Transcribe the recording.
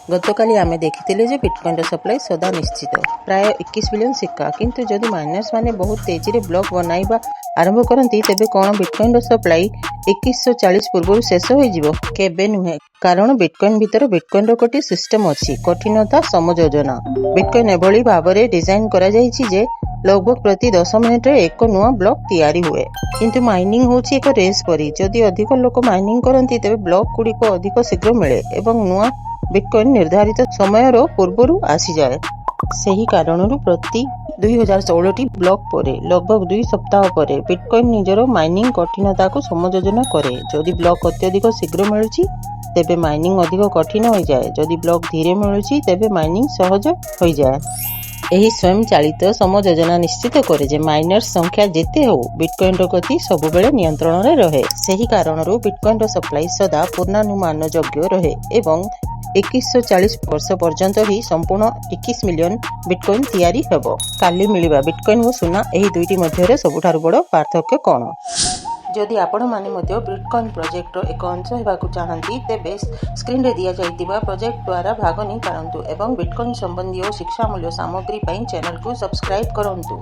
ଗତକାଲି ଆମେ ଦେଖିଥିଲେ ଯେ ବିଟକଏନ୍ର ସପ୍ଲାଇ ସଦା ନିଶ୍ଚିତ, ପ୍ରାୟ 21 ବିଲିୟନ ସିକ୍କା। କିନ୍ତୁ ଯଦି ମାଇନର୍ସମାନେ ବହୁତ ତେଜିରେ ବ୍ଲକ୍ ବନାଇବା ଆରମ୍ଭ କରନ୍ତି, ତେବେ କ'ଣ ବିଟକଏନ୍ର ସପ୍ଲାଇ 2140 ପୂର୍ବରୁ ଶେଷ ହୋଇଯିବ? କେବେ ନୁହେଁ। କାରଣ ବିଟକଏନ୍ ଭିତରେ ବିଟକଏନ୍ର ଗୋଟିଏ ସିଷ୍ଟମ ଅଛି, କଠିନତା ସମଯୋଜନା। ବିଟକଏନ୍ ଏଭଳି ଭାବରେ ଡିଜାଇନ୍ କରାଯାଇଛି ଯେ ଲଗଭଗ ପ୍ରତି 10 ମିନିଟରେ ଏକ ନୂଆ ବ୍ଲକ୍ ତିଆରି ହୁଏ। କିନ୍ତୁ ମାଇନିଂ ହେଉଛି ଏକ ରେସ୍ ପରି। ଯଦି ଅଧିକ ଲୋକ ମାଇନିଂ କରନ୍ତି, ତେବେ ବ୍ଲକ୍ ଗୁଡ଼ିକ ଅଧିକ ଶୀଘ୍ର ମିଳେ ଏବଂ ନୂଆ ବିଟକଏନ୍ ନିର୍ଦ୍ଧାରିତ ସମୟର ପୂର୍ବରୁ ଆସିଯାଏ। ସେହି କାରଣରୁ ପ୍ରତି 2016ଟି ବ୍ଲକ୍ ପରେ, ଲଗଭଗ 2 ସପ୍ତାହ ପରେ, ବିଟକଏନ୍ ନିଜର ମାଇନିଂ କଠିନତାକୁ ସମଯୋଜନା କରେ। ଯଦି ବ୍ଲକ୍ ଅତ୍ୟଧିକ ଶୀଘ୍ର ମିଳୁଛି, ତେବେ ମାଇନିଂ ଅଧିକ କଠିନ ହୋଇଯାଏ। ଯଦି ବ୍ଲକ୍ ଧୀରେ ମିଳୁଛି, ତେବେ ମାଇନିଂ ସହଜ ହୋଇଯାଏ। ଏହି ସ୍ୱୟଂଚାଳିତ ସମଯୋଜନା ନିଶ୍ଚିତ କରେ ଯେ ମାଇନର୍ସ ସଂଖ୍ୟା ଯେତେ ହେଉ, ବିଟକଏନ୍ର ଗତି ସବୁବେଳେ ନିୟନ୍ତ୍ରଣରେ ରହେ। ସେହି କାରଣରୁ ବିଟକଏନ୍ର ସପ୍ଲାଇ ସଦା ପୂର୍ବାନୁମାନଯୋଗ୍ୟ ରହେ ଏବଂ 2140 ବର୍ଷ ପର୍ଯ୍ୟନ୍ତ ହିଁ ସମ୍ପୂର୍ଣ୍ଣ 21 ମିଲିୟନ ବିଟକଏନ୍ ତିଆରି ହେବ। କାଲି ମିଳିବା। ବିଟକଏନ୍ ଓ ସୁନା, ଏହି ଦୁଇଟି ମଧ୍ୟରେ ସବୁଠାରୁ ବଡ଼ ପାର୍ଥକ୍ୟ କ'ଣ? ଯଦି ଆପଣମାନେ ମଧ୍ୟ ବିଟକଏନ୍ ପ୍ରୋଜେକ୍ଟର ଏକ ଅଂଶ ହେବାକୁ ଚାହାନ୍ତି, ତେବେ ସ୍କ୍ରିନରେ ଦିଆଯାଇଥିବା ପ୍ରୋଜେକ୍ଟ ଦ୍ୱାରା ଭାଗ ନେଇପାରନ୍ତୁ ଏବଂ ବିଟକଏନ୍ ସମ୍ବନ୍ଧୀୟ ଶିକ୍ଷାମୂଳକ ସାମଗ୍ରୀ ପାଇଁ ଚ୍ୟାନେଲକୁ ସବସ୍କ୍ରାଇବ୍ କରନ୍ତୁ।